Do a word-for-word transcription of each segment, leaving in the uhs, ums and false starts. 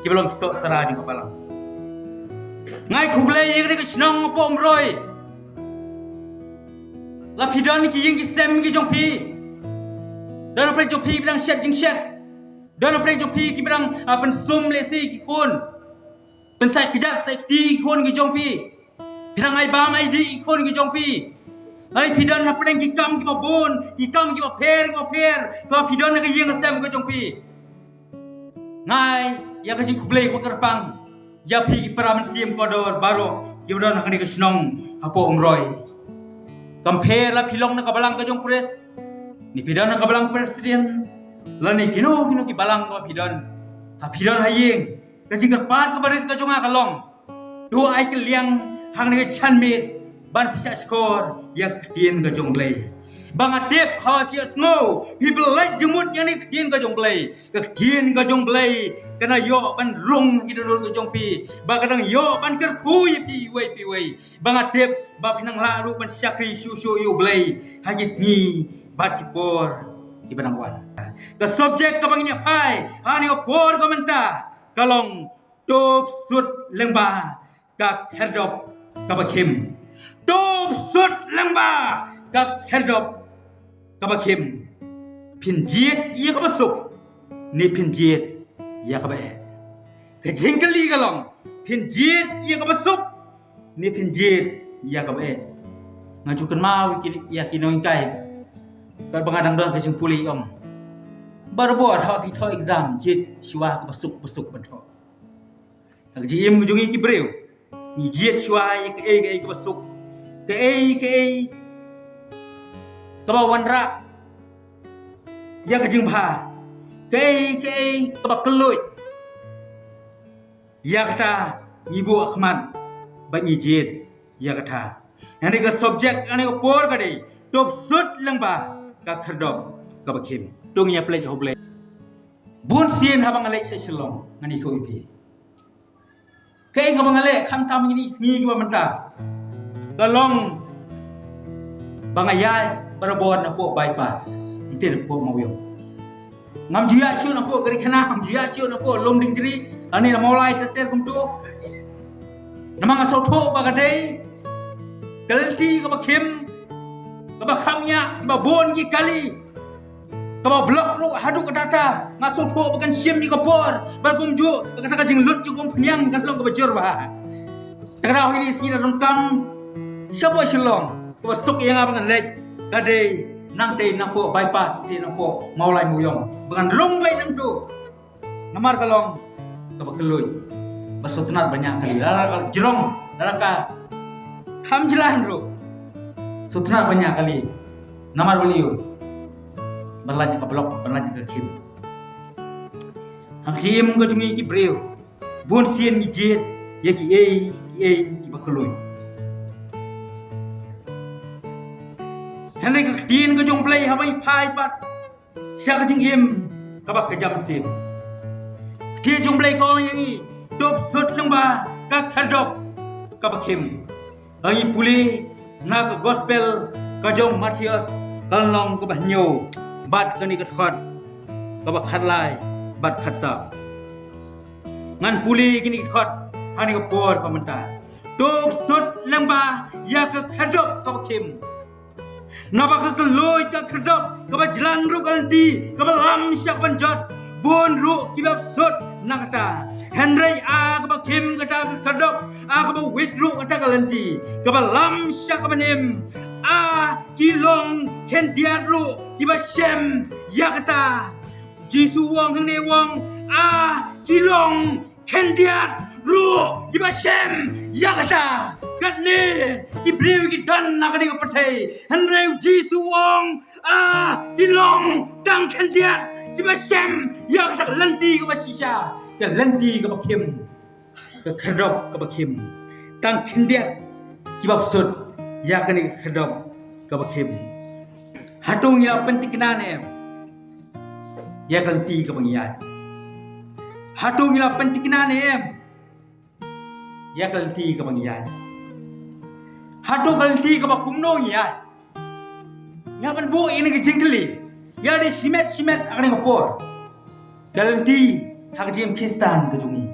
kiba long ki sohsarong jong ka balang. Nga ai khublei ïa kane ka shnong hapoh Umroi. La phi don ki ïing ki sem ki jong phi. Don hapdeng jong phi kiba dang shet jingshet. Don hapdeng jong phi kiba dang, ah, pynsum lehse ki khun. Pynsait kjat sait kti ki khun ki jong phi. Phi dang ai bam ai dih ki khun ki jong phi. Hynrei phi don hapdeng ki kam kiba bun, ki kam kiba pher kiba pher, kiba phi don ha ka ïing ka sem ka jong phi. Nga ai ïa ka jingkhublei kaba kyrpang ïa phi ki para mynsiem kordor baroh kiba don ha kane ka shnong hapoh Umroi. Kam pher la phi long na ka balang ka jong Khrist, ne phi don na ka balang Presbyterian, lane kino kino ki balang kaba phi don. Ha phi don ha ïing, ka jingkyrpad kaba rit ka jong nga ka long, to ai kylliang hangne ka janmiet ban pynshah shkor ïa ka ktien ka jong U Blei. Ba nga tip haba phi ïohsngew, phi pynlait jingmut ïa kane ka ktien ka jong U Blei. Ka ktien ka jong U Blei kan ïoh ban rung ha ki dohnud ka jong phi. Ba ka dang ïoh ban kyrkhu ïa phi iwei pa iwei. Ba nga tip ba phin nang lah ruh ban shakri shuh shuh ïa U Blei ha ki sngi bad ki por kiba dang wan. Ka subject kaba ngin ïa phai ha kane ka por ka mynta ka long To bsut lyngba ka khyrdop kaba khim. To bsut lyngba ka khyrdop kaba khim. Phin jied ïa kaba suk ne phin jied ïa kaba eh. Ka jingkylli ka long, phin jied ïa kaba suk ne phin jied ïa kaba eh. Nga ju kynmaw ïa ki, ïa ki nonghikai. Katba nga dang don ka jingpule ong, barabor haba phi thoh exam, jied shuwa kaba suk, ba suk ban thoh. Ha ka jingim ka jong ngi ki briew, ngi jied shuwa ïa kaei kaei kaba suk, kaei kaei kaba wanrah ïa ka jingbha, kaei kaei kaba kylluid. Ïa kata ngi buh khmat bad ngi jied ïa kata. Hangne ka subject hangne ka por ka dei, to bsut lyngba ka khyrdop kaba khim. To ngin ïa pynleit ha U Blei. Bun sien haba nga leit sha Shillong ngan ïathuh ïa phi. Kaei kaba nga leh khamtam ha kine ki sngi kiba mynta ka long ba nga ïaid barabor napoh bypass, mynta napoh Mawïong. Ngam ju ïaid shuh napoh Garikhana, ngam ju ïaid shuh napoh Lumdiengjri, lane na Mawlai ter ter kumto. Namar nga sngewthuh ba ka dei ka lynti kaba khim, kaba kham ñiah, kaba bun ki kali, kaba block ruh haduh katta katta. Nga sngewthuh ba kan shim ïa ka por, bad kumjuh kata ka jinglut jong ka umphniang kan long kaba jur bha. Te kata hi ine i sngi da donkam shapoh Shillong, kaba suk ïa nga ba ngan leit ka dei nangtei napoh bypass, tei napoh Mawlai Mawïong, ba ngan rung beit nangto. Namar ka long kaba kylluid, ba sngewtynnat ban ñiah kali, lada ka jrong, lada ka kham jlan ruh, sngewtynnat ban ñiah kali. Namar balei? Ban lait ïa ka block, ban lait ïa ka khim. Ha ka jingim ka jong ngi ki briew, bun sien ngi jied ïa kiei kiei kiba kylluid. Hynrei ka ktien ka jong U Blei haba ngi phai pat sha ka jingim kaba kjam sien, ka ktien jong U Blei ka ong ïa ngi, to bsut lyngba ka khyrdop kaba khim. Ngi pule na ka gospel ka jong u Mathaios, ka lynnong kaba hynñiew, bad kane ka dkhot kaba khatlai bad khatsaw. Ngan pule kine ki dkhot ha kane ka por ba mynta. To bsut lyngba ïa ka khyrdop kaba khim. Naba ka kylluid ka khyrdop, kaba jlan ruh ka lynti, kaba lam sha ka ban jot, bun ruh kiba bsut na kata. Hynrei a kaba khim kata ka khyrdop, a kaba wit ruh kata ka lynti, kaba lam sha ka ban im, a ki long khyndiat ruh kiba shem ïa kata. Jisu u ong hangne, u ong, a ki long khyndiat ruh kiba shem ïa kata. Katne ki briew ki don na kane ka pyrthei, hynrei u Jisu u ong, a ki long tang khyndiat kiba shem ïa kata ka lynti kaba shisha, ka lynti kaba khim, ka khyrdop kaba khim. Tang khyndiat kiba bsut ïa kane ka khyrdop kaba khim. Hato ngi la pyntikna ne em ïa ka lynti kaba ngi ïaid? Hato ngi la pyntikna ne em ïa ka lynti kaba ngi ïaid? Hato ka lynti kaba kumno ngi ïaid? Nga ban buh ïa kane ka jingkylli ïa lade shimet shimet ha kane ka por. Ka lynti ha ka jingim Khristan ka jong ngi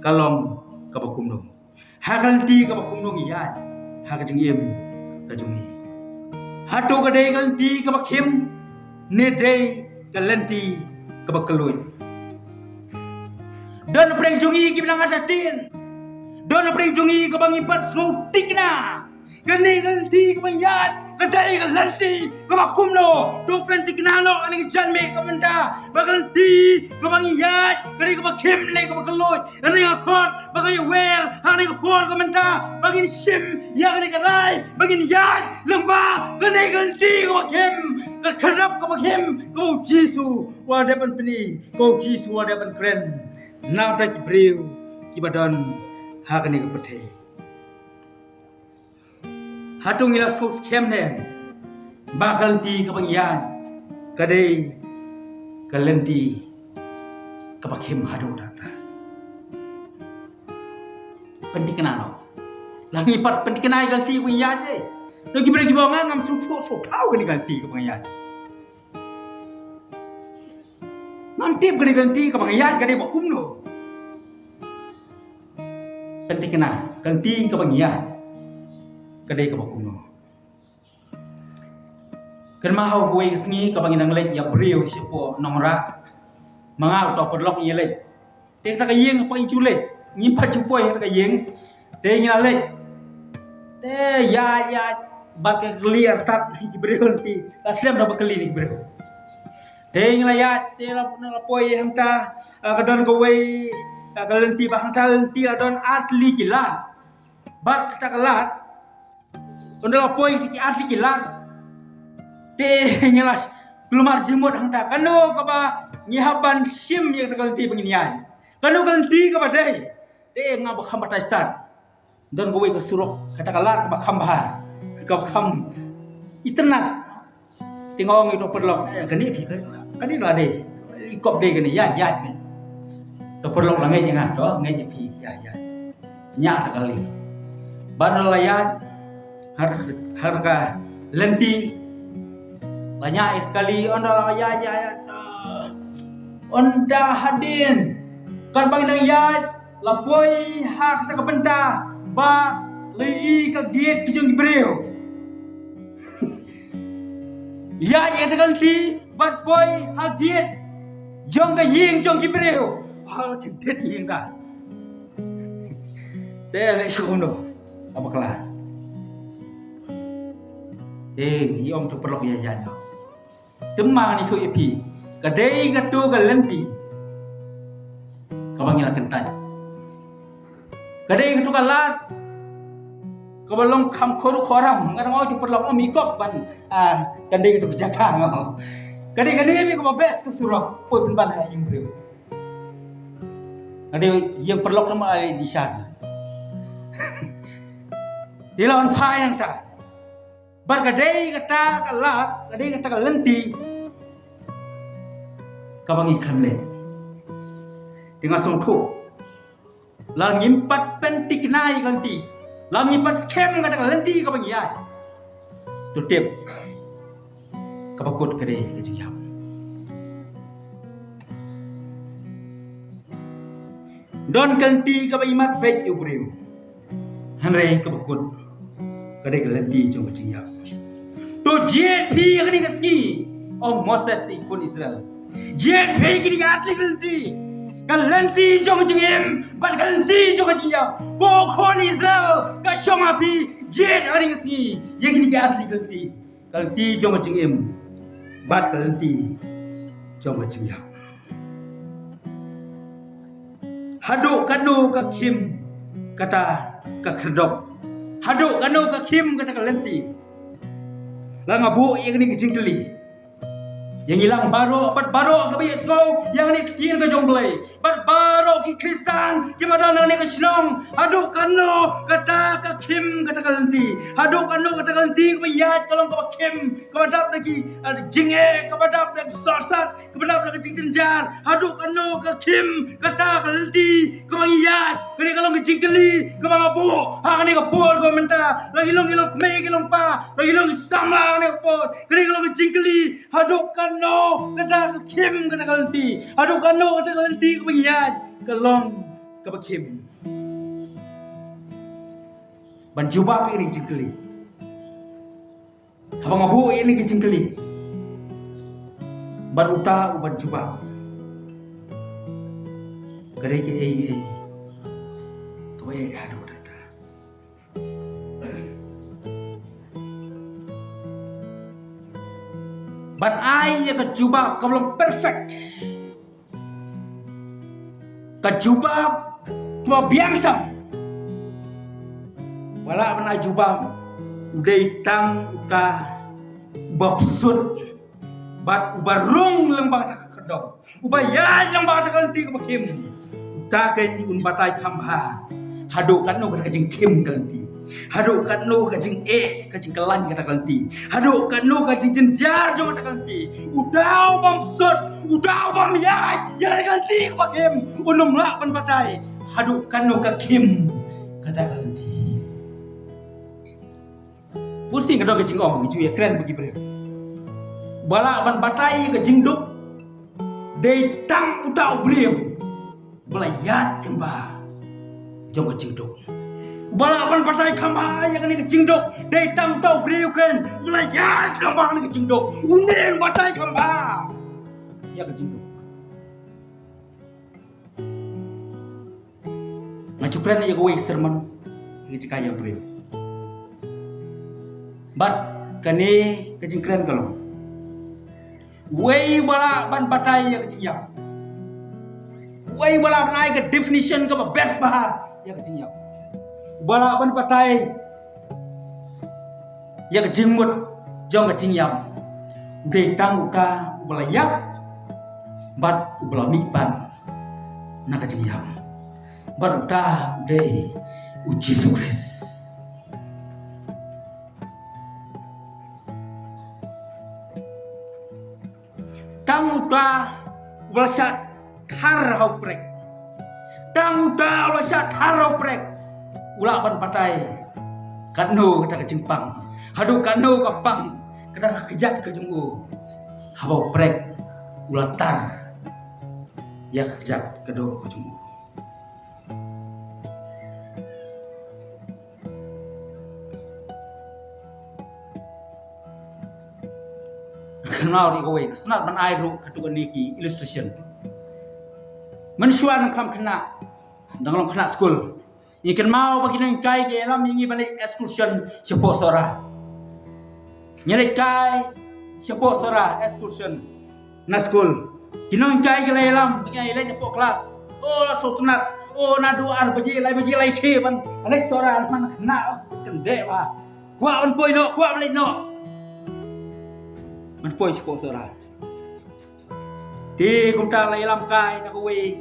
ka long kaba kumno? Ha ka lynti kaba kumno ngi ïaid ha ka jingim ka jong ngi? Hato ka dei ka lynti kaba khim ne dei ka lynti kaba kylluid? Don hapdeng jong ngi kiba nang artatien. Don hapdeng jong ngi kaba ngi pat sngewthikna. Kane ka lynti kaba ngi ïaid ka dei ka lynti kaba kumno? To pynthikna noh ha kane ka janmiet ka mynta ba ka lynti kaba ngi ïaid ka dei kaba khim ne kaba kylluid. Kane ka khot ba ka ïawer ha kane ka por ka mynta ba ngin shim ïa kane ka rai ba ngin ïaid lyngba kane ka lynti kaba khim, ka khyrdop kaba khim kaba u Jisu u la dep ban pyni, kaba u Jisu u la dep ban kren na bynta ki briew kiba don ha kane ka pyrthei. Hato ngi la sngewskhem ne em ba ka lynti kaba ngi ïaid ka dei ka lynti kaba khim haduh katta? Pynthikna noh. La ngi pat pynthikna ïa ka lynti kaba ngi ïaid. Ïa ki briew kiba ong, ngam sngewthuh sngewthaw kane ka lynti kaba ngi ïaid. Ngam tip kane ka lynti kaba ngi ïaid ka dei ba kumno. Pynthikna, ka lynti kaba ngi ïaid ka dei kaba kumno? Kynmaw ha kawei ka sngi kaba ngi dang leit ïa briew shapoh Nongrah. Ma nga uto u paralok ngi leit. Te kata ka ïing pat ngi ju leit, ngim pat ju poi ha kata ka ïing. Te ngi la leit. Te ïaid ïaid bad ka kali artat ki briew lynti. La slem da ba kali ne ki briew. Te ngi la ïaid te la, la poi hangta, ah, ka don kawei, ah, ka lynti ba hangta lynti la don ar tylli ki lad. Bad kata ka lad, ynda la poi ki ar tylli ki lad, te ngi la kulmar jingmut hangta, kano kaba ngi hap ban shim ïa kata ka lynti ba ngin ïaid? Kano ka lynti kaba dei? Te nga ba kham batai stad. Don kawei ka surok, kata ka lad kaba kham bha, kaba kham itynnad. Te nga ong ïa uto u paralok, eh, kane phi, kane la dei. I kop dei kane, ïaid, ïaid phi. Uto u paralok la ngeit ïa nga, to ngeit ïa phi, ïaid, ïaid. Ñiah ta kali. Bad ynda la ïaid ha, ha ka lynti, la ñiah ïa kali, ynda la ïaid, ïaid, ïaid. Ynda hadien katba ngi dang ïaid, la poi ha kata ka bynta ba la ïohi ka gate ki jong ki briew. Ïaid ïa kata ka lynti bad poi ha gate jong ka ïing jong ki briew. Ha la kyndit ïing ka. Te leh shu kumno? Ka bakla. Te i ong uto u paralok, ïaid, ïaid noh. Te ma ngan ïathuh ïa phi, ka dei kato ka lynti kaba ngi la kyntait. Ka dei kato ka lad kaba long kham khor khoram. Nga dang ong uto u paralok, ym i kop ban, ah, ka dei kato ka jaka, nga ong. Ka dei kane kaba best ka surok, poi pynban ha ïing briew. Ka dei ïing paralok namar ai dishar. Te la wan phai hangta. Bad ka dei kata ka lad, ka dei kata ka lynti kaba ngi khlem leh. Te nga sngewthuh, lada ngim pat pynthikna ïa ka lynti, lada ngim pat skhem kata ka lynti kaba ngi ïaid, to tip, kaba kut ka dei ka jingïap. Don ka lynti kaba imat beit ïa u briew, hynrei kaba kut ka dei ka lynti jong ka jingïap. To jied phi ha kane ka sngi, ong Moses ïa ki khun Israel. Jied phi kine ki ar tylli ki lynti, ka lynti jong ka jingim bad ka lynti jong ka jingïap. Ko khun Israel, ka shong ha phi, jied ha kane ka sngi ïa kine ki ar tylli ki lynti. Ka lynti jong ka jingim bad ka lynti jong ka jingïap. Haduh katno ka khim kata ka khyrdop? Haduh katno ka khim kata ka lynti? La nga buh ïa kane ka jingkylli ïa ngi lang baroh bad baroh kiba ïohsngew ïa kane ka ktien ka jong U Blei. Bad baroh ki Khristan kiba don ha kane ka shnong, haduh katno kata ka khim kata ka lynti? Haduh katno kata ka lynti kaba ïaid ka long kaba khim, kaba dap da ki, eh, jingeh, kaba dap da ki sohsat, kaba dap da ki jingjynjar? Haduh katno ka khim kata ka lynti kaba ngi ïaid? Kane ka long ka jingkylli kaba nga buh ha kane ka por kaba mynta. La ki long, ki long kmie, ki long kpa, la ki long ki samla ha kane ka por. Kane ka long ka jingkylli, haduh katno Katno kata ka khim kata ka lynti. Haduh katno kata ka lynti kaba ngi ïaid ka long kaba khim. Ban jubab ïa kane ka jingkylli. Haba nga buh ïa kane ka jingkylli bad uta uban jubab, ka dei kaei kaei kaba eh haduh katta. Ban ai ïa ka jubab kaba long perfect, ka jubab kaba biang tam. Wat la ban ai jubab, u dei tang uta uba psut bad uba rung lyngba kata ka khyrdop, uba ïaid lyngba kata ka lynti kaba khim. Uta keiñ un batai kham bha haduh katno kata ka jingkhim ka lynti, haduh katno ka jingeh ka jingkylla kata ka lynti, haduh katno ka jingjynjar jong kata ka lynti. Uta ubym sut, uta ubym ïaid ïa kata ka lynti kaba khim, un ym lah ban batai haduh katno ka khim kata ka lynti. Bunsien ka don ka jingong, ju ïa kren bad ki briew. Ba lah ban batai ïa ka jingduk dei tang uta u briew ba la ïaid lyngba jong ka jingduk. Ba lah ban batai kham bha ïa kane ka jingduk dei tang uta u briew keiñ ba la ïaid lyngba kane ka jingduk. Une un batai kham bha ïa ka jingduk. Nga ju kren ïa kawei ka sermon, ïa ka jaka ïa u briew. Bad kane ka jingkren ka long, uwei uba lah ban batai ïa ka jingïap, uwei uba lah ban ai ka definition kaba best bha ïa ka jingïap, uba lah ban batai ïa ka jingmut jong ka jingïap, u dei tang uta uba la ïap bad uba la mihpat na ka jingïap. Bad uta u dei u Jisu Khrist. Tang uta uba la shah thar ha u prek, tang uta uba la shah thar ha u prek u lah ban batai katno kata ka jingpang, haduh katno ka pang kata ka kjat ka jong u haba u prek u la tar ïa ka kjat ka doh ka jong u. Kynmaw ïa kawei, sngewbha ban ai ruh katto katne ki illustration. Mynshuwa nangkham khynnah, dang long khynnah skul, ngi kynmaw ba ki nonghikai ki ïalam ïa ngi ban leit excursion shapoh Sohra. Ngi leit kai shapoh Sohra excursion na skul. Ki nonghikai ki la ïalam ba ngi leit shapoh klas. O la sngewtynnat. O naduh ar baje, lai baje, lai khie ban leit Sohra, man khynnah kan dei ba kwah ban poi noh, kwah ban leit noh. Ban poi shapoh Sohra. Te kumta la ïalam kai na kawei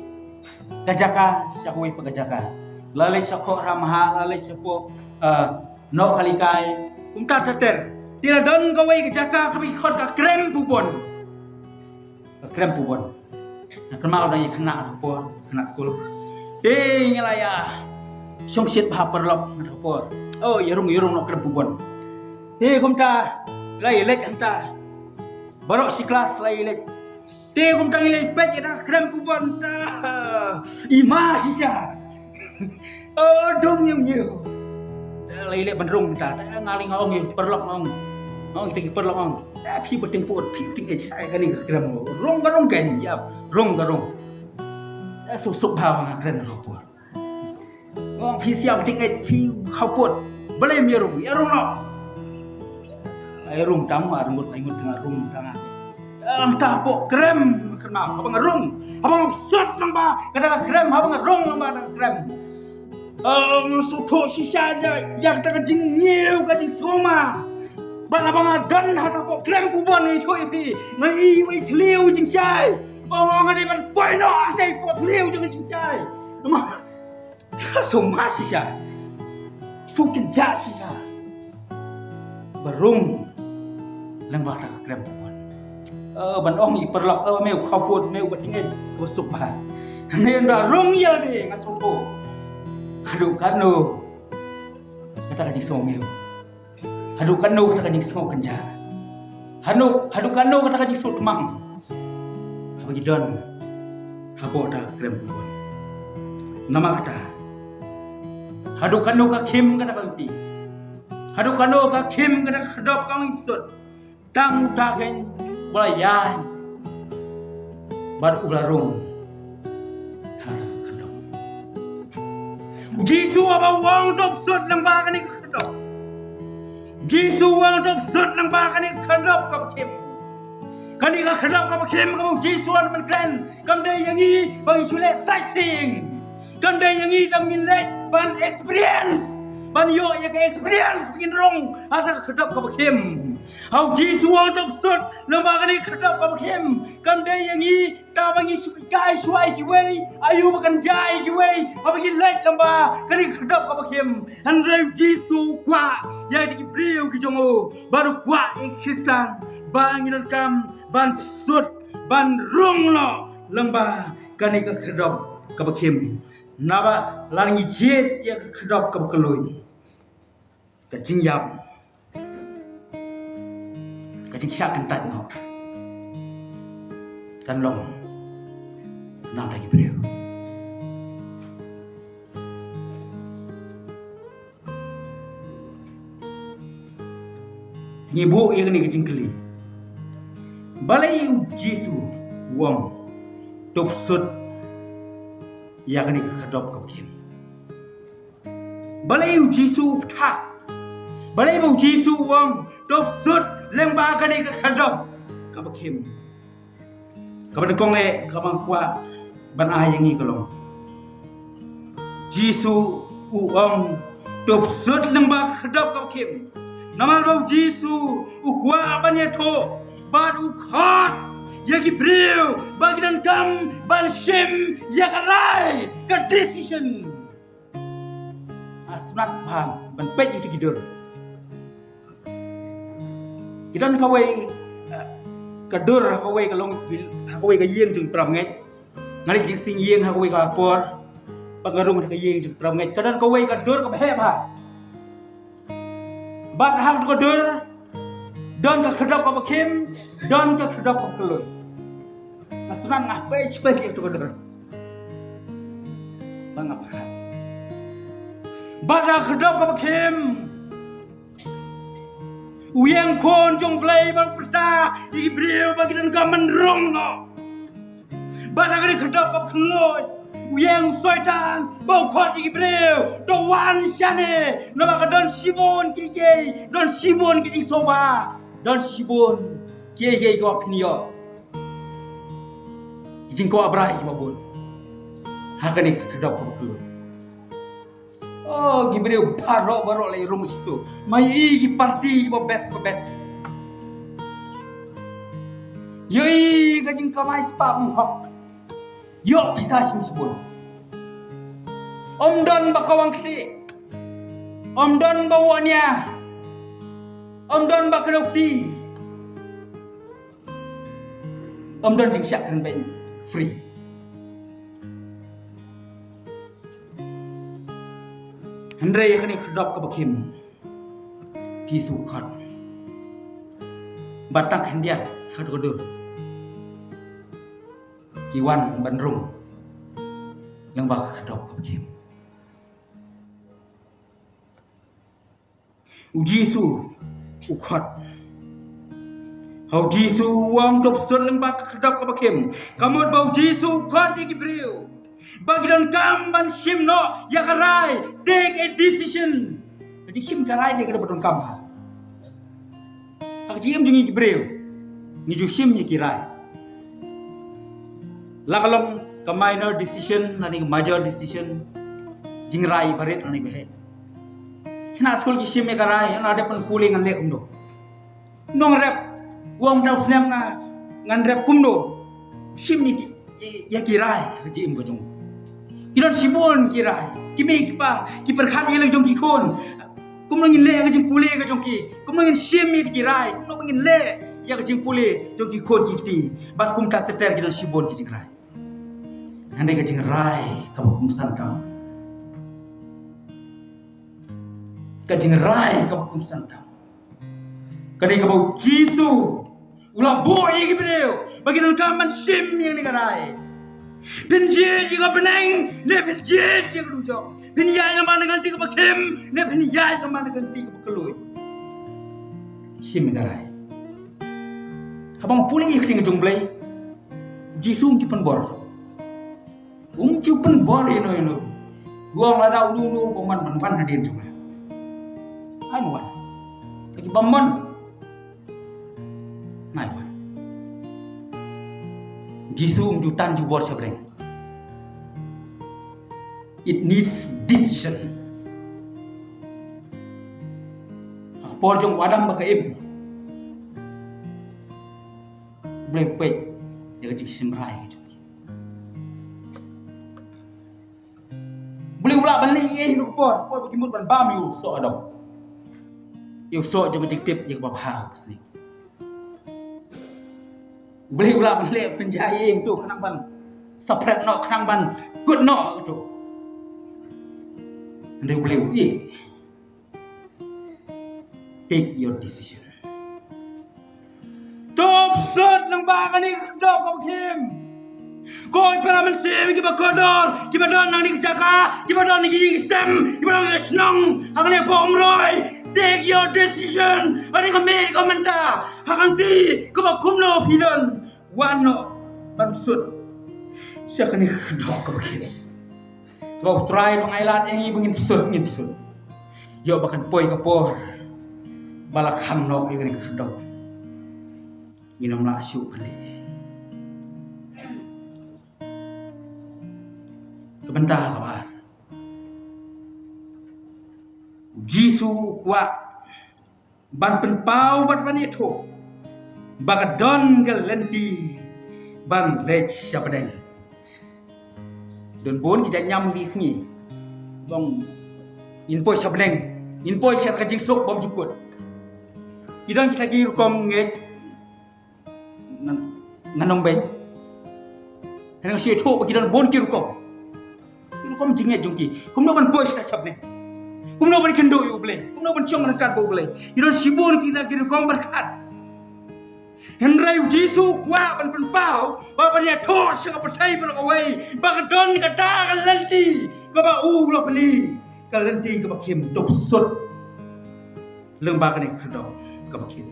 ka jaka sha kawei pat ka jaka. La leit shapoh Ramha, la leit shapoh, eh, Nohkalikai. Kumta ter ter. Te la don kawei ka jaka kaba ki khot ka Krem Pubon. Ka Krem Pubon. Nga kynmaw dang ïa khynnah ha ka por, khynnah skul. Te ngi la ïa shongshit bha paralok ha ka por. O, ïa rung, ïa rung noh Krem Pubon. Te kumta la ïa leit hangta. Baroh shi klas la ïa leit. Te kumta ngi leit peit ïa ka Krem Pubon ta. I ma shisha. O, dum ñiew ñiew. Te la ïa leit ban rung ta. Te nga lei nga ong ïa ki paralok, nga ong. Nga ong ïa ki paralok, nga ong, "Eh, phi ba tyngput, phi tyngeh sa ïa kane ka Krem." Rung ka rung keiñ, ïa, rung ka rung. Te suk suk bha ba nga kren ha ka por. Ong, "Phi sngewthuh, phi khawpud. Balei ym ïa rung, ïa rung noh." Ïa rung tang ma, rung ngut, ai ngut nga rung sa nga. Ong, "Ta hapoh Krem, kynmaw, haba nga rung, haba nga sot lang ba kata ka Krem, haba nga rung lang ba kata ka Krem. Ong, nga sngewthuh shisha ïa, ïa kata ka jingñiew, ka jingsngewma. Bad haba nga don ha ta hapoh Krem Pubon, nga ïathuh ïa phi, nga i wei thliew jingshai. Ong, nga dei ban poi noh hangtei hapoh thliew jong ka jingshai." Sngewma shisha. Sngewkynjah shisha. Ba rung lang ba kata ka Krem Pubon. Eh, ban ong ïa ki paralok, eh, me u khawpud, me u ba tyngeh, u suk bha. Me ynda rung ïa lade, nga sngewthuh. Haduh katno kata ka jingsngew me. Haduh katno kata ka jingsngew kynjah. Haduh, haduh kano kata ka jingsuk tmang haba ki don hapoh ta ka krem ka bun. Namar kata, haduh kano ka khim kata ka lynti, haduh kano ka khim kata ka khadop ka mingsut, tang uta kein uba la ïaid bad uba la rung ha ka khadop. Jisu haba u ong to psut lyngba kane ka khadop, Jisu u ong to psut lyngba kane ka khadop kaba khim. Kane ka khadop kaba khim kaba u Jisu u wan ban kren, kam dei ïa ngi ba ngin shu leh sightseeing. Kam dei ïa ngi ba ngin leit ban experience, ban ïoh ïa ka experience ba ngin rung ha ka khadop kaba khim. Haba u Jisu u ong to psut lyngba kane ka khadop kaba khim, kam dei ïa ngi tang ba ngin shu kai shuwa ïa kiwei, aïu ba kan jia ïa kiwei haba ngin leit lyngba kane ka khadop kaba khim. Hynrei u Jisu u kwah ïa ki briew ki jong u, bad u kwah ïa ki Khristan ba ngin donkam ban psut, ban rung noh lyngba kane ka khadop kaba khim. Naba lada ngi jied ïa ka khadop kaba khlaiñ, ka jingïap, ka jingshah kyntait noh kan long na bynta ki briew. Ngi buh ïa kane ka jingkylli. Balei u Jisu u ong to psut ïa kane ka khadop kaba khim? Balei u Jisu u ktah? Balei ba u Jisu u ong to psut lyngba kane ka khadop kaba khim? Kaba nyngkong eh kaba nga kwah ban ai ïa ngi ka long, Jisu u ong to psut lyngba ka khadop kaba khim. Namar ba u Jisu u kwah ban ïathuh bad u khot ïa ki briew ba ki donkam ban shim ïa ka rai, ka decision. Nga sngewtynnat bha ban peit ïa ki dur. Ki don kawei, eh, ka dur ha kawei ka long, ha kawei ka ïing jong ki para bangeit. Nga leit jingseng ïing ha kawei ka por, bad nga rung ha ka ïing jong ki para bangeit. Ka don kawei ka dur kaba heh bha. Bad ha ka dur don ka khadop kaba khim, don ka khadop kaba khlaiñ. Nga sngewtynnat, nga peit peit ïa ka dur. Bad nga pyrkhat, bad ha ka khadop kaba khim u ïeng khun jong u Blei ba u pyrta ïa ki briew ba ki donkam ban rung noh. Bad ha kane ka khadop kaba khlaiñ u ïeng u Soitan ba u khot ïa ki briew, to wan shane, namar ka don shibun kiei kiei, don shibun ki jingsngewbha, don shibun kiei kiei kiba phin ïoh, ki jingkwah brai kiba bun ha kane ka khadop kaba khlaiñ. Oh, ki briew baroh baroh la ïa rung shatu. Ma ïohi ki party kiba best ba best. Ïohi ka jingkamai spah mynhok. Ïoh pisa shim shibun. Ym don ba kawang kti. Ym don ba wahnia. Ym don ba kdew kti. Ym don jingshah kren beiñ free. Hynrei ha kane ka khadop kaba khim, ki shu khot. Bad tang khyndiat ha kato ka dur ki wan ban rung lyngba ka khadop kaba khim. U Jisu u khot. Ha u Jisu u ong to psut lyngba ka khadop kaba khim. Ka mut ba u Jisu u khot ïa ki briew ba ki donkam ban shim noh ïa ka rai, take a decision. Ka jingshim ka rai ne ka dei ba donkam ha. Ha ka jingim jong ngi ki briew, ngi ju shim ïa ki rai. La ka long ka minor decision lane ka major decision, jingrai barit lane baheh. Khynnah skul ki shim ïa ka rai, nga dep ban pule ngan leh kumno. Nongrep, u ong mynta u snem nga, ngan rep kumno. Shim ïa ki, ïa ki rai ha ka jingim ka jong u. Ki don shibun ki rai. Ki mei ki pa ki pyrkhat ïa la jong ki khun. Kumno ngin leh ïa ka jingpule ka jong ki? Kumno ngin shim ïa ki rai? Kumno ngin leh ïa ka jingpule jong ki khun ki kti? Bad kumta ter ter ki don shibun ki jingrai. Hynrei ka jingrai kaba kongsan tam, ka jingrai kaba kongsan tam, ka dei kaba u Jisu U la buh ïa ki briew ba ki donkam ban shim ïa kane ka rai. Phin jied ïa ka bneng ne phin jied ïa ka dujok? Phin ïaid lyngba na ka lynti kaba khim ne phin ïaid lyngba na ka lynti kaba khlaiñ? Shim ïa ka rai. Haba nga pule ïa ka ktien ka jong U Blei, Jisu um ju pynbor. Um ju pynbor ïa uno uno. U ong lada uno uno u bym mon, ban wan hadien jong nga. Ai wan. Lada ki bym mon, nai wan. Jisu um ju tan ju bor sha bneng. It needs decision. Ha ka por jong u Adam bad ka Im, U Blei u peit ïa ka jingshim rai ka jong ki. U Blei u lah ban leh ei ei ha ka por, por ba ki mut ban bam ïa u soh Adam, ïa u soh jong ka jingtip ïa kaba bha kaba sniew. U Blei u lah ban leh pynjah ei ei hangto khnang ban separate noh, khnang ban kut noh hangto. Hynrei U Blei u ïeh. Take your decision. To bsut lyngba kane ka khyrdop kaba khim. Ko para mynsiem kiba kordor, kiba don ha kane ka jaka, kiba don ha ki ïing ki sem, kiba don ha ka shnong, ha kane ka pdeng Umroi. Take your decision. Ha kane ka miet ka mynta, ha ka lynti kaba kumno phi don, wan noh ban bsut sha kane ka khyrdop kaba khim. Kaba U Trai u la ai lad ïa ngi ba ngin bsut, ngin bsut. Ïoh ba kan poi ka por ba la khang noh ïa kane ka khyrdop, ngin ym lah shuh ban leh. Ka bynta kaba ar, U Jisu u kwah ban pynpaw bad ban ïathuh ba ka don ka lynti ban leit sha bneng. Don bun ki jait niam ha kine ki sngi. Ba ngin poi sha bneng, ngin poi sha ka jingsuk bymjukut. Ki don kita ki rukom ngeit ngan, ngan ong beiñ. Hynrei nga shu ïathuh ba ki don bun ki rukom. Ki rukom jingngeit jong ki. Kumno ban poi sha bneng? Kumno ban kynduh ïa U Blei? Kumno ban shong ryngkat bad U Blei? Ki don shibun kita ki rukom pyrkhat. Hynrei U Jisu u kwah ban pynpaw, ba ban ïathuh sha ka pyrthei baroh kawei ba ka don kata ka lynti kaba u la plie, ka lynti kaba khim. To bsut lyngba kane ka khyrdop kaba khim.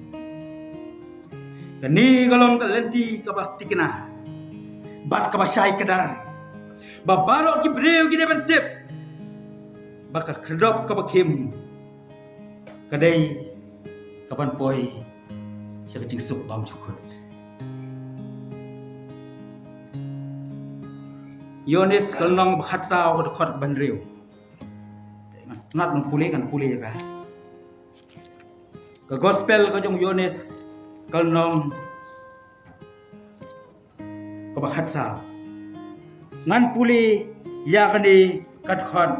Kane ka long ka lynti kaba tikna bad kaba shai kdar, ba baroh ki briew ki dei ban tip ba ka khyrdop kaba khim ka dei kaban poi sha ka jingsuk bymjukut. Ïoannis ka lynnong ba khatsaw, ka dkhot ba hynriew. Ngan sngewtynnat ban pule, ngan pule ïa ka. Ka gospel ka jong u Ïoannis ka lynnong kaba khatsaw. Ngan pule ïa kane ka dkhot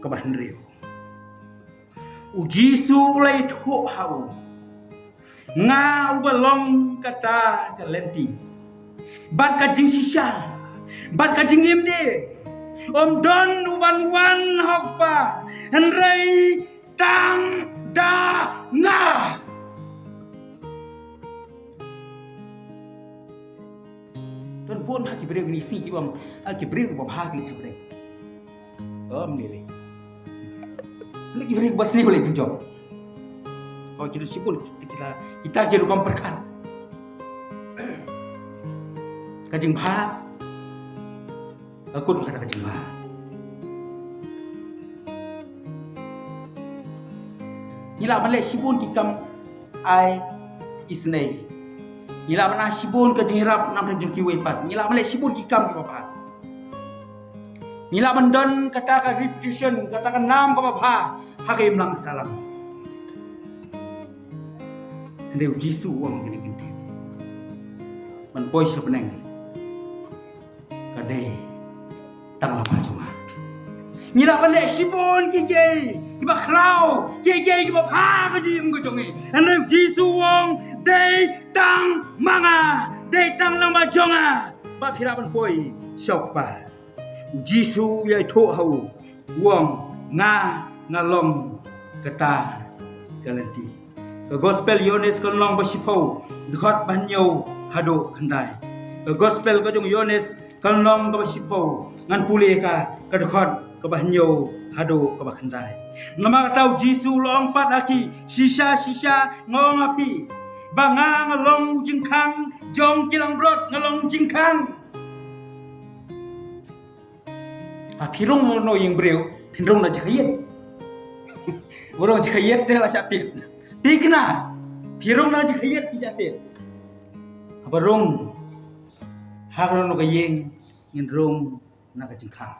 kaba hynriew. U Jisu u la ïathuh ha u, nga uba long kata ka lynti bad ka jingshisha bad ka jingim de. Ym don uban wan ha u Kpa hynrei tang da nga. Don bun ha ki briew kine ki sngi ki bam, ha ki briew ba bha ki leit sha bneng. Ym ni lei. Ni ki briew ba sniew leit jong. Oh, kita shibun kita, kita, kita ki rukom pyrkhat. Ka jingbha. Ka kut kata ka jingma. Ngi lah ban leh shibun ki kam ai isynei. Ngi lah ban ai shibun ka jingïarap na bynta jong kiwei pat. Ngi lah ban leh shibun ki kam kiba bha. Ngi lah ban don kata ka reputation, kata ka nam kaba bha ha ka imlang sahlang. Hynrei u Jisu u ong kine ki ktien, ban poi sha bneng ka dei tang lyngba jong nga. Ngi lah ban leh shibun kiei kiei kiba khraw, kiei kiei kiba bha ha ka jingim ka jong ngi. Hynrei u Jisu u ong, dei tang ma nga, dei tang lyngba jong nga ba phi lah ban poi sha u Kpa. U Jisu u ïathuh ha u, u ong, nga, nga long kata ka lynti. Ka gospel Ïoannis ka lynnong ba shiphew, dkhot ba hynñiew haduh khyndai. Ka gospel ka jong Ïoannis ka lynnong kaba shiphew, ngan pule ka, ka dkhot kaba hynñiew haduh kaba khyndai. Namar kata u Jisu u la ong pat ha ki, shisha shisha nga ong ha phi, ba nga nga long u jingkhang jong ki langbrot, nga long u jingkhang. Ha phi rung ha no ïing briew, phin rung na jaka ïit. Ba rung jaka ïit te la shah tied. Te kane, phi rung na jaka ïit phin shah tied. Haba rung ha no ka ïing, ngin rung na ka jingkhang.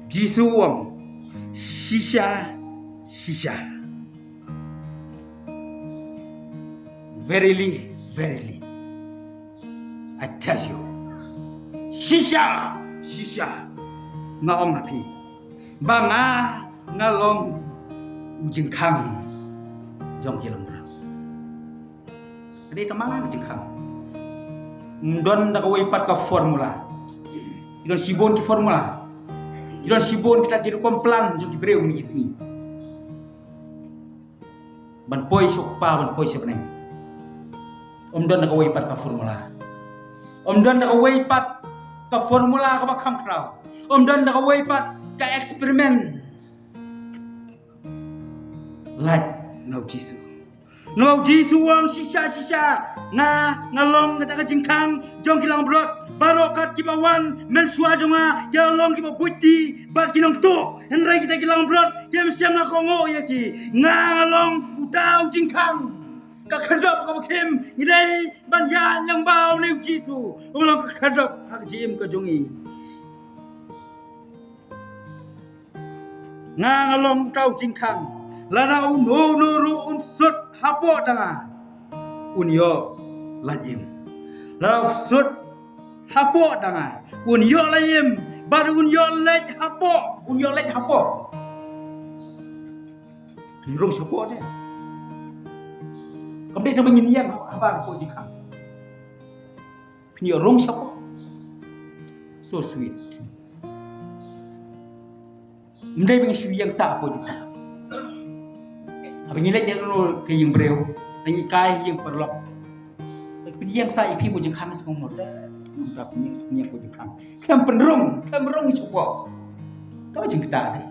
Jisu u ong, shisha shisha, verily verily I tell you, shisha shisha nga ong ha phi, ba nga nga long u jingkhang jong ki langbrot. Ka dei tang ma nga ka jingkhang. Ym don da kawei pat ka formula. Ki don shibun ki formula. Ki don shibun kita ki rukom plan jong ki briew mynne ki sngi ban poi sha u Kpa, ban poi sha bneng. Ym don da kawei pat ka formula. Ym don da kawei pat ka formula kaba kham khraw. Ym don da kawei pat ka experiment. Lait na u Jisu. Namar u Jisu u ong, shisha shisha nga nga long kata ka jingkhang jong ki langbrot. Baroh kat kiba wan mynshuwa jong nga ki la long kiba buit ti bad ki nongtuh, hynrei kita ki langbrot kim shym la kohnguh ïa ki. Nga nga long uta u jingkhang. Ka khyrdop kaba khim, ngi dei ban ïaid lyngba une u Jisu uba long ka khyrdop ha ka jingim ka jong ngi. Nga nga long uta u jingkhang. Lada uno uno ruh un sut hapoh da nga, un ïoh lait im. Lada u sut hapoh da nga, un ïoh lait im. Bad un ïoh leit hapoh, un ïoh leit hapoh. Phin rung shapoh de. Kam dei tang ba ngin ïeng haba hapoh jingkhang. Phin ïoh rung shapoh. So sweet. Ym dei ba ngi shu ïeng sah hapoh jingkhang. Haba ngi leit ïa ka ïing briew, ngi kai ïing paralok. Phin ïeng sah ïa phi hapoh jingkhang, sngewmut. Ym da phin ïeng, phin ïeng hapoh jingkhang. Khlem pynrung, khlem rung shapoh. Ka jingkata dei.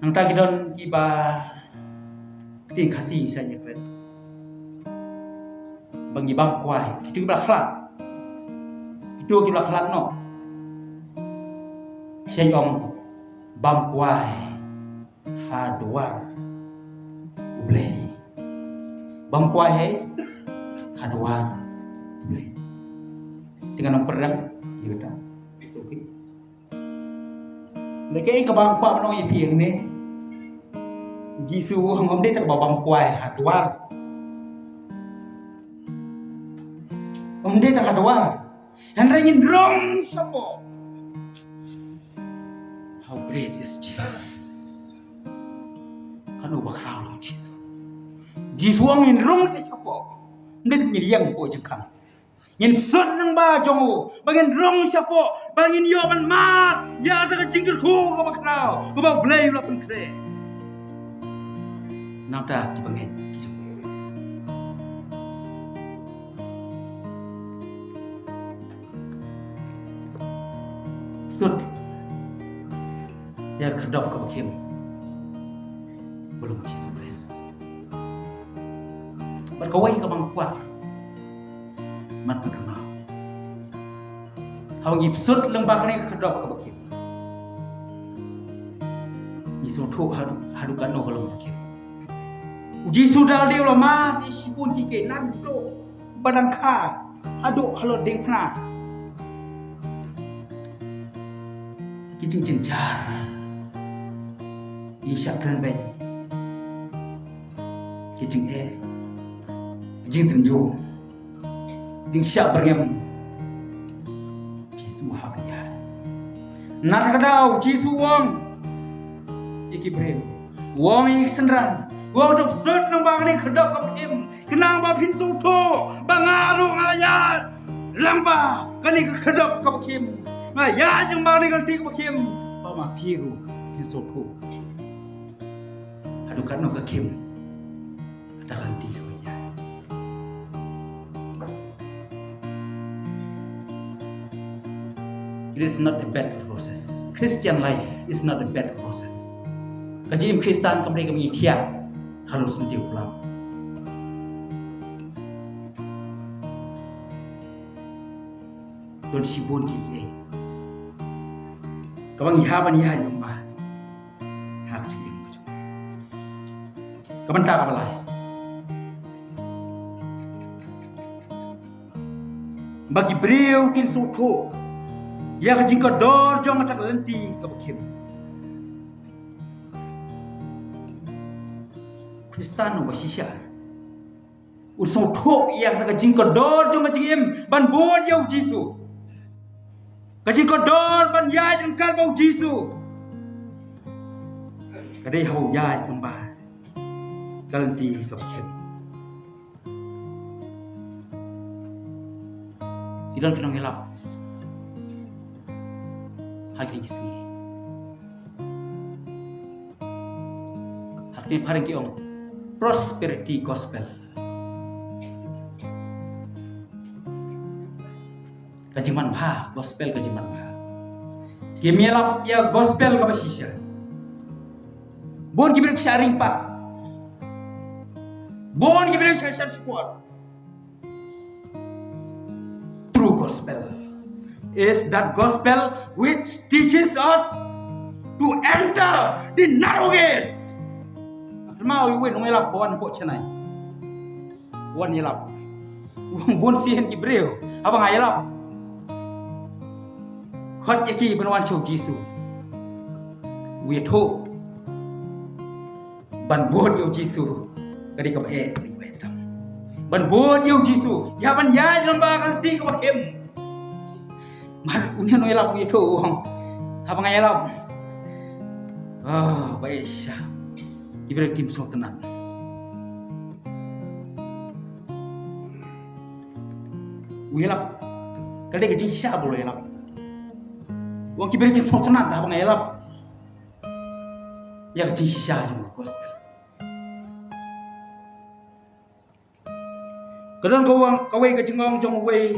Nangta ki don kiba ktien Khasi sa ïa kren ba ngi bam kwai, kito kiba la khlad. Kito kiba la khlad noh sa ong bam kwai ha dwar U Blei. Bam kwai ha dwar U Blei. Te ngan ym pyrshang ïa kata. It's okay. Lei kaei kaba nga kwah ban ong ïa phi hangne. Jisu u ong ym dei tang ba bam kwai ha dwar. Ym dei tang ha dwar. Hynrei ngin rung shapoh. How great is Jesus. Kano ba khraw long Jisu. Jisu u ong ngin rung shapoh. Ym dei tang ngin ïeng hapoh jingkhang. Ngin sut lyngba jong u, ba ngin rung shapoh, ba ngin ïoh ban mad ïa kata ka jingkyrkhu kaba khraw kaba U Blei u la pynkhreh. Nangta kiba ngeit ki jong u. Sut ïa ka khyrdop kaba khim, ba long Jisu Khrist. Bad kawei kaba nga kwah ban pynkynmaw, haba ngi sut lyngba kane ka khyrdop kaba khim, ngi sngewthuh haduh, haduh katno ka long kaba khim. U Jisu da lade u la mad ïa shibun ki kiei, naduh ba dang kha haduh halor diengphna. Ki jingjynjar, ki shah kren beiñ, ki jingeh, ki jingtynjuh, jingshah byrngem. Jisu u hap ban ïaid. Na kata ka daw Jisu u ong ïa ki briew, u ong ïa ki synran, u ong, to sut lyngba kane ka khyrdop kaba khim, khnang ba phin sngewthuh ba nga ruh nga la ïaid lyngba kane ka khyrdop kaba khim. Nga ïaid lyngba kane ka lynti kaba khim. Ma phi ruh phin sngewthuh haduh katno ka khim kata ka lynti ka ban ïaid. It is not a bad process. Christian life is not a bad process. Ka jingim Khristan kam dei ka jingim thiah halor syntiew plam. Don shibun kiei kiei kaba ngi hap ban ïaid lyngba ha ka jingim ka jong ngi. Ka bynta kaba lai, ba ki briew kin sngewthuh ïa ka jingkordor jong kata ka lynti kaba khim. Khristan uba shisha un sngewthuh ïa ka jingkordor jong ka jingim ban bud ïa u Jisu. Ka jingkordor ban ïaid ryngkat bad u Jisu ka dei haba u ïaid lyngba ka lynti kaba khim. Ki don ki nongïalap ha kine ki sngi. Ha kine phareng ki ong prosperity gospel. Ka jingmanbha gospel, ka jingmanbha. Kim ïalap ïa gospel kaba shisha. Bun ki briew ki shah ring pat. Bun ki briew ki shah shah sport. True gospel is that gospel which teaches us to enter the narrow gate. Kynmaw, uwei u nongïalap ba wan hapoh Chennai. Wan ïalap. U ong, bun sien ki briew haba nga ïalap, khot ïa ki ban wan sha u Jisu. U ïathuh ban bud ïa u Jisu ka dei kaba eh, ka dei kaba eh tam. Ban bud ïa u Jisu, ïa ban ïaid lyngba ka lynti kaba khim. Mar une u nongïalap u ïathuh, u ong, haba nga ïalap, ah, ba eh shisha. Ki briew kim sngewtynnat. U ïalap, ka dei ka jingshisha ba u la ïalap. U ong, ki briew kim sngewtynnat haba nga ïalap ïa ka jingshisha jong ka gospel. Ka don ka wang, kawei ka jingong jong uwei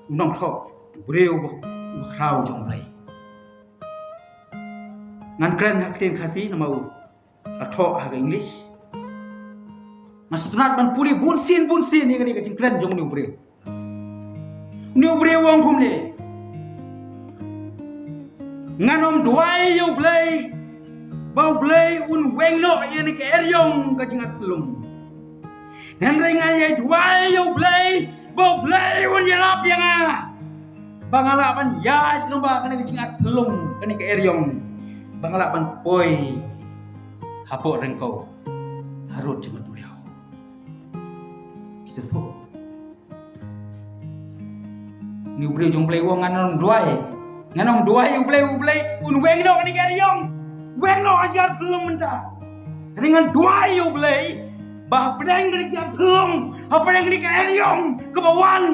u nongthoh, u briew uba, uba khraw jong U Blei. Ngan kren ha ka ktien Khasi namar u la thoh ha ka English. Nga sngewtynnat ban pule bunsien bunsien ïa kane ka jingkren jong une u briew. Une u briew u ong kumne: Ngan ym duwai ïa U Blei ba U Blei un weng noh ïa kane ka eriong ka jingatphyllung. Hynrei ngan ïai duwai ïa U Blei ba U Blei un ïalap ïa nga ba nga lah ban ïaid lyngba kane ka jingatphyllung, kane ka eriong, ba nga lah ban poi hapoh ryngkew harud jong ka duriaw. Ki sngewthuh. Une u briew jong U Blei u ong, ngan ym duwai, ngan ym duwai ïa U Blei, U Blei un weng noh kane ka eriong, weng noh ka jingatphyllung mynta. Hynrei ngan duwai ïa U Blei ba hapdeng kane ka jingatphyllung, hapdeng kane ka eriong kaba wan,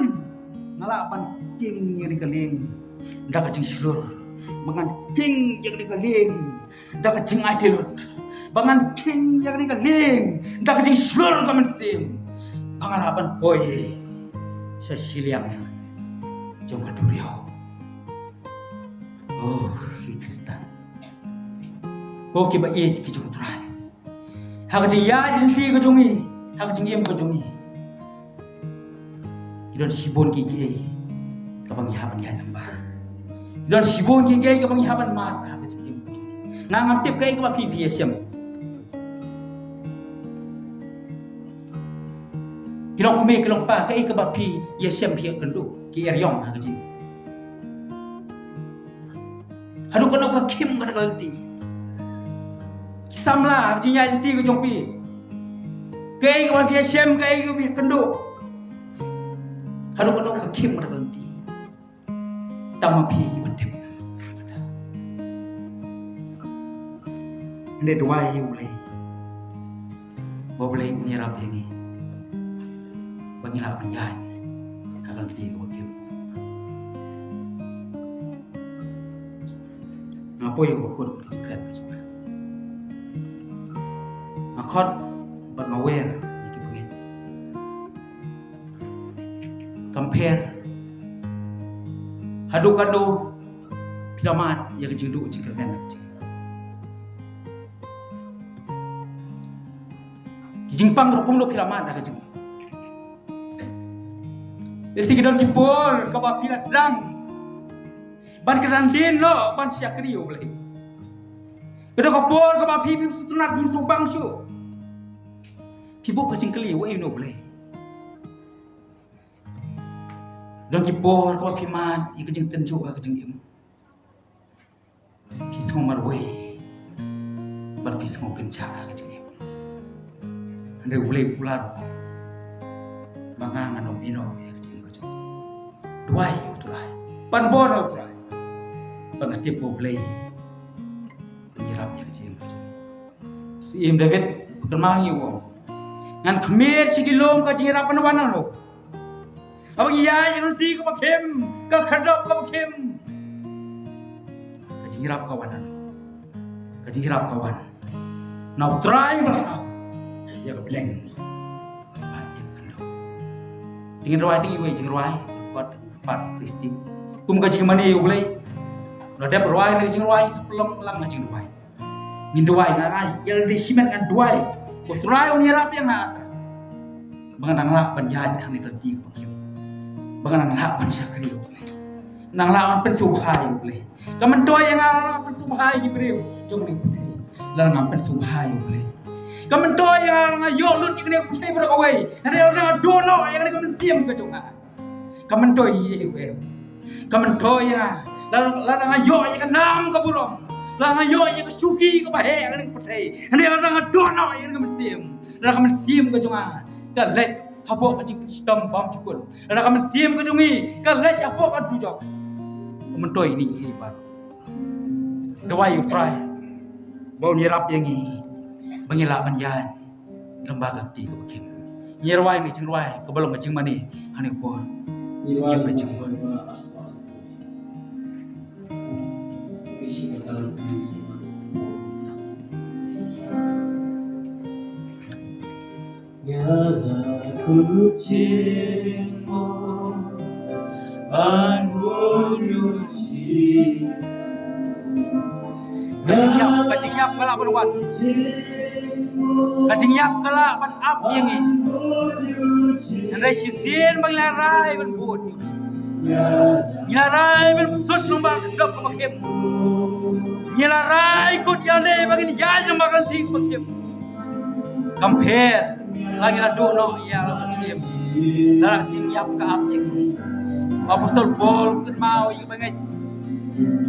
nga lah ban king ïa kane ka lieng da ka jingshlur. Ba ngan king ïa kane ka lieng da ka jingaiti lut. Ba ngan king ïa kane ka lieng da ka jingshlur ka mynsiem, ba nga lah ban poi sha shiliang jong ka duriaw. Oh, ki Khristan, ko kiba ïeit ki jong U Trai, ha ka jingïaid lynti ka jong ngi, ha ka jingim ka jong ngi, ki don shibun kiei kiei kaba ngi hap ban ïaid lyngba. Ki don shibun kiei kiei kaba ngi hap ban mad ha ka jingim. Nga ngam tip kaei kaba phi, phi ïashem. Ki long kmie, ki long kpa, kaei kaba phi ïashem, phi ïakynduh, ki eriong ha ka jingim. Haduh katno ka khim kata ka lynti? Ki samla ha ka jingïaid lynti ka jong phi, kaei kaba phi ïashem, kaei kaba phi ïakynduh? Haduh katno ka khim kata ka lynti? Tang ma phi kiba tip. Hynrei duwai ïa U Blei ba U Blei un ïarap ïa ngi ba ngin lah ban ïaid ha ka lynti kaba khim. poi ha bakut ka jingkren ka jong nga. Nga khot bad nga wer ïa ki bangeit. Kumne haduh katno phi la mad ïa ka jingduh jingkyrmen ka jong ki jingpang ruh kumno phi la mad ïa ka jong. Lehse ki don ki por kaba phi la sdang ban kren dien noh ban shakri ïa U Blei. Ka don ka por kaba phi, phi sngewtynnat, phi sngewbang shuh. Phi buh ka jingkylli, uei uno U Blei? Don ki por kaba phi mad ïa ka jingtynjuh ha ka jingim. Phi sngew marwei bad phi sngew kynjah ha ka jingim. Hynrei U Blei u kular ba nga ngan ym ïehnoh ïa ka jingim ka jong. Duwai ïa U Trai, pan bor ïa U Trai. Bad nga tip ba U Blei un ïarap ïa ka jingim ka jong. Syiem David u kynmaw, u ong, ngan khmih sha ki lum, ka jingïarap kan wan na no? Haba ngi ïaid ïa ka lynti kaba khim, ka khyrdop kaba khim, ka jingïarap ka wan na no? Ka jingïarap ka wan na U Trai uba thaw ïa ka bneng bad ïa ka khyrdop. Te ngin rwai te iwei i jingrwai, pat, pat Kristi. Kum ka jingmane U Blei. Nga dep rwai na ka jingrwai, sa pynlong lang na jingrwai. Ngin duwai, nga, nga ïa lade shimet ngan duwai. Ko Trai, un ïarap ïa nga, ba ngan nang lah ban ïaid hangne ka lynti kaba khim, ba ngan nang lah ban shakri ïa U Blei, nang lah ban pynsngewbha ïa U Blei. Ka myntoi ïa nga lada nga pynsngewbha ïa ki briew jong kane ka pyrthei, lada nga pynsngewbha ïa U Blei. Ka myntoi ïa nga lada nga ïoh lut ïa kane ka pyrthei baroh kawei, hynrei lada nga duh noh ïa kane ka mynsiem ka jong nga. Ka myntoi ïa u em? Ka myntoi ïa nga lada, lada nga ïoh ïa ka nam ka burom, lada nga ïoh ïa ka shuki kaba heh ha kane ka pyrthei, hynrei lada nga duh noh ïa kane ka mynsiem, lada ka mynsiem ka jong nga ka leit hapoh ka jingshitom bymjukut, lada ka mynsiem ka jong ngi ka leit hapoh ka dujok, ka myntoi ïa ngi baroh. Duwai ïa U Trai ba un ïarap ïa ngi ba ngin lah ban ïaid lyngba ka lynti kaba khim. Ngi rwai na ka jingrwai kaba long ka jingmane ha kane ka por. Ngi rwai na ka jingmane. Nga la kut jingmut ban bud ïa U Jisu. Ka jingïap, ka jingïap ka lah ban wan. Ka jingïap ka lah ban ap ïa ngi. Hynrei shisien ba ngi la rai ban bud ïa U Jisu, ngi la rai ban sut lyngba ka dop kaba khim, ngi la rai kut ïa lade ba ngin ïaid lyngba ka lynti kaba khim. Kam pher la ngi la duh noh ïa la ka jingim, la ka jingïap ka ap ïa ngi. U Apostol Paul u kynmaw ïa ki bangeit,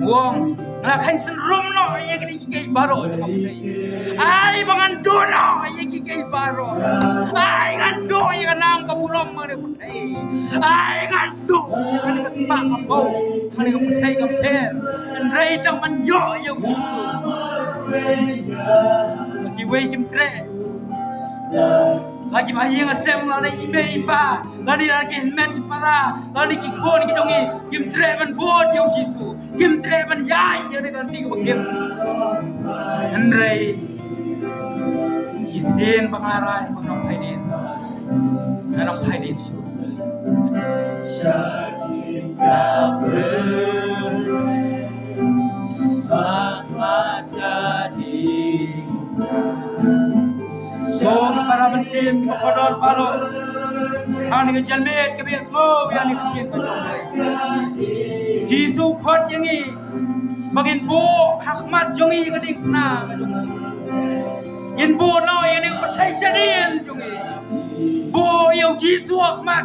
u ong, nga la kheiñ synrum noh ïa kine kiei kiei baroh jong ka pyrthei. Ai ba ngan duh noh ïa kiei kiei baroh. Ai ngan duh ïa ka nam ka burom ha kane ka pyrthei. Ai ngan duh ïa kane ka spah ka bor ha kane ka pyrthei. Kam pher, hynrei tang ban ïoh ïa U Jisu. Kiwei kim treh la kiba ïing ha sem, lane i mei i pa, lane la ki hynmen ki para, lane ki khun ki jong ngi, kim treh ban bud ïa U Jisu, kim treh ban ïaid ïa kane ka lynti kaba khim. Hynrei shisien ba nga la rai ba nga nang phai dien, nga nang phai dien shuh. Sngewbha para mynsiem kiba kordor baroh, ha kane ka janmiet kaba ïasngew ïa kane ka ktien ka jong U Blei. Jisu u khot ïa ngi ba ngin buh ha khmat jong ngi ka diengphna ka jong ngi. Ngin buh noh ïa kane ka pyrthei shadien jong ngi. Buh ïa U Jisu ha khmat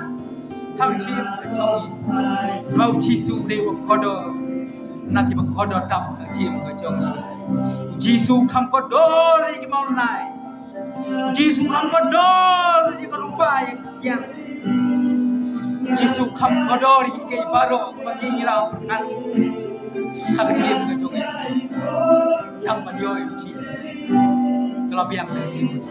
ha ka jingim ka jong ngi. Ba U Jisu u dei uba kordor na kiba kordor tam ha ka jingim ka jong ngi. U Jisu u kham kordor ïa ki mawlynnai. U Jisu u kham kordor ïa ka rupa ïa ka siang. U Jisu u kham kordor ïa kiei baroh ba ngi ngi la pyrkhat ha ka jingim ka jong ngi. Tang ban ïoh ïa U Jisu. Ka la biang ka jingim.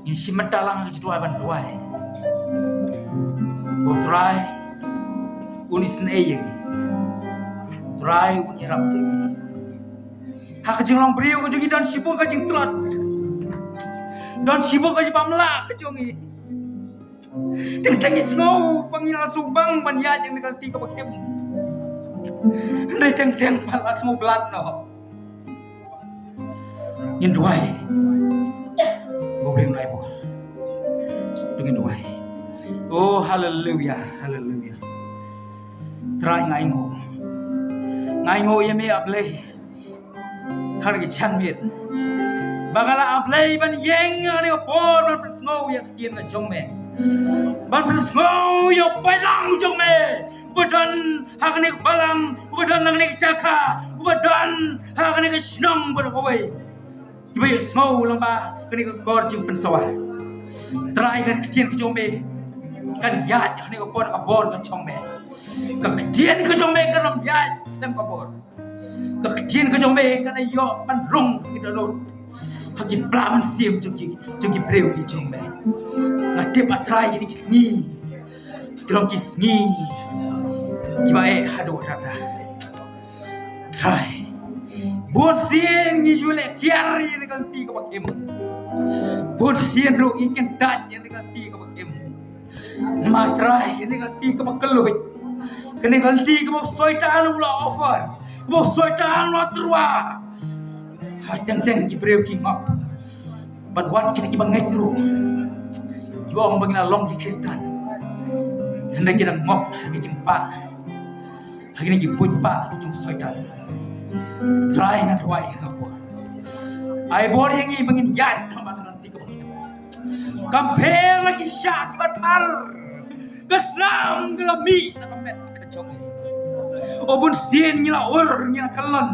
Ngin shim bynta lang ha ka jingduwai ban duwai. Ko Trai, un isynei ïa ngi. Trai, un ïarap ïa ngi. Ha ka jinglong briew ka jong ngi don shibun ka jingtlot. Don shibun ka jingbymlah ka jong ngi. Teng teng ngi sngew ba ngi la sngewbang ban ïaid ïa kane ka lynti kaba khim. Hynrei teng teng pat la sngewbha noh. Ngin duwai. Ko Blei un ai bor. To ngin duwai. Oh, haleluya, haleluya. Trai, nga ainguh. Nga ainguh ïa me, A Blei. Ha kane ka janmiet ba nga la, A Blei, ban ïeng ha kane ka por ban pynsngew ïa ka ktien ka jong me. Ban pynsngew ïa u paidlang jong me. Uba don ha kane ka balang, uba don ha kane ka jaka, uba don ha kane ka shnong bad kawei. Kiba ïohsngew lyngba kane ka kor jingpynsawa. Trai, ka ktien ka jong me kan ïaid ha kane ka por ka bor ka jong me. Ka ktien ka jong me kan ym ïaid ha kane ka bor. Ka ktien ka jong me kan ïoh ban rung ha ki dohnud, ha ki pla mynsiem jong ki, jong ki briew ki jong me. Nga tip, A Trai, kine ki sngi ki long ki sngi kiba eh haduh katta. Trai, bun sien ngi ju leh kiar ïa kane ka lynti kaba khim. Bun sien ruh ngi kyntait ïa kane ka lynti kaba khim. Namar, Trai, kane ka lynti kaba kylluid, kane ka lynti kaba u Soitan u la offer, kaba u Soitan u la tyrwa. Ha, teng teng ki briew ki ngop. Bad wat kita kiba ngeit ruh, kiba ong ba ngi la long ki Khristan, hynrei ki dang ngop ha ki jingpah, ha kine ki buit pah ki jong u Soitan. Trai, nga duwai, nga bor, ai bor ïa ngi ba ngin ïaid ha kane ka lynti kaba khim. Kam pher la ki shah kiba tmar, ka snam ka la mih na ka met ka jong ngi. O, bun sien ngi la ur, ngi la kyllon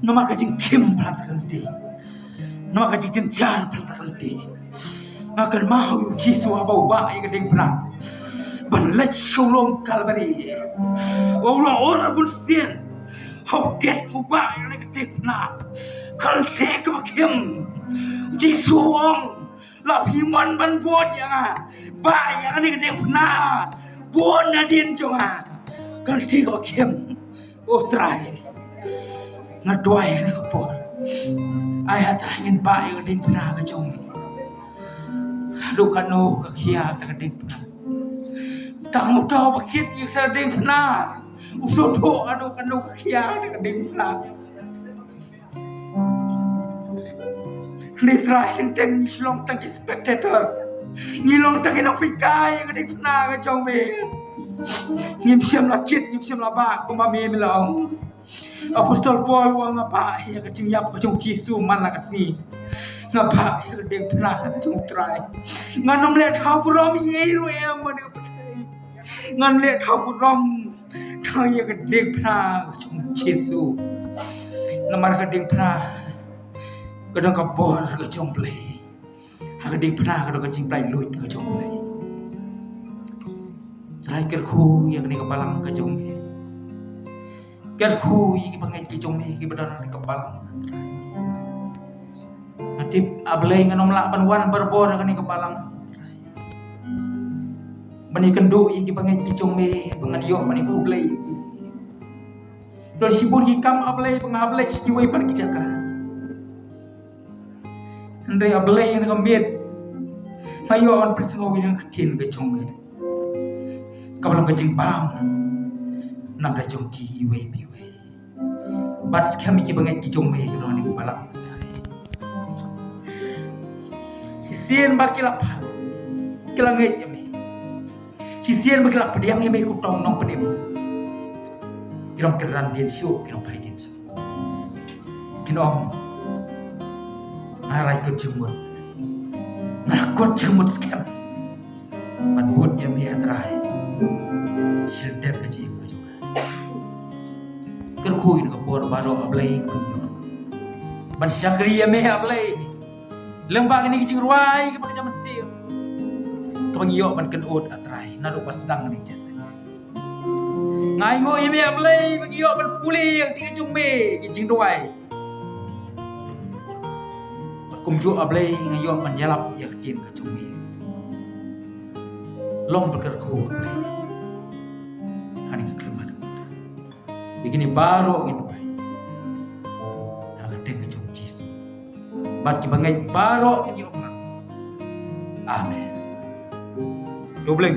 namar ka jingkhim palat ka lynti, namar ka jingjynjar palat ka lynti. Nga kynmaw ïa u Jisu haba u bah ïa ka diengphna ban leit sha u long Kalbari. U la ur bun sien. Haba u bah ïa ka diengphna, ka lynti kaba khim, u Jisu u ong, la phi mon ban bud ïa nga, bah ïa kane ka diengphna, bud nadien jong nga. Ka lynti kaba khim. O Trai, nga duwai ha kane ka por, ai, A Trai, ngin bah ïa ka diengphna ka jong me. Haduh katno ka khia ka diengphna? Tang uta uba kit ïa ka diengphna u sngewthuh haduh katno ka khia ka diengphna. Hynrei Trai, teng teng ngi long tang ki spectator, ngi long tang ki nongpeit kai ïa ka diengphna ka jong me. Ngim shym la kit, ngim shym la bah, kumba me, me la ong. Apostol Paul u ong, nga bah ïa ka jingïap ka jong u Jisu man la ka sngi. Nga bah ïa ka diengphna ka jong u Trai. Ngan ym leh thaw burom ïa ei ei ruh em, ma dei u Trai. Ngan leh thaw burom tang ïa ka diengphna ka jong u Jisu. Namar ka diengphna ka don ka bor ka jong u Blei. Ha ka diengphna ka don ka jingpynlut ka jong u Blei. Trai, kyrkhu ïa kane ka balang ka jong me. Kyrkhu ïa kiba ngeit ki jong me kiba don ha kane ka balang. Nga tip, A Blei, ngan ym lah ban wan barabor ha kane ka balang ban ïakynduh ïa kiba ngeit ki jong me, ba ngan ïoh ban ïakhublei ïa ki. Don shibun ki kam, A Blei, ba nga hap leit sha kiwei pat ki jaka. Hynrei A Blei, ha kane ka miet nga ïoh ban pynsngew ïa ka ktien ka jong me kaba long ka jingbam na ka bynta jong ki iwei pa iwei. Bad skhem ïa kiba ngeit ki jong me kiba don ha kane ka balang. Shisien ba ki la pha, ki la ngeit ïa me. Shisien ba ki la pdiang ïa me kum u nongpynim, kin ym kyrdan dien shuh, kin ym phai dien shuh. Kin ong, nga la kut jingmut, nga la kut jingmut skhem ban bud ïa me, A Trai, sha lyndet ka jingim ka jong nga. Kyrkhu ïa ka por baroh, A Blei, ban shakri ïa me, A Blei, lyngba kine ki jingrwai kiba ka jam mynsiem, kaba ngi ïoh ban kynud, A Trai, naduh ba sdang kane ka jingïaseng. Nga ainguh ïa me, A Blei, ba ngi ïoh ban pule ïa ka ktien ka jong me, ki jingduwai. Bad Kumjuh A Blei nga ïoh ban ïalap ïa ka ktien ka jong me. Long ba kyrkhu A Blei. Hani ka klim bad ïa kine baroh ngin duwai ha ka kyrteng ka jong Jisu. Bad kiba ngeit baroh ngin ïoh. Amen. To Blei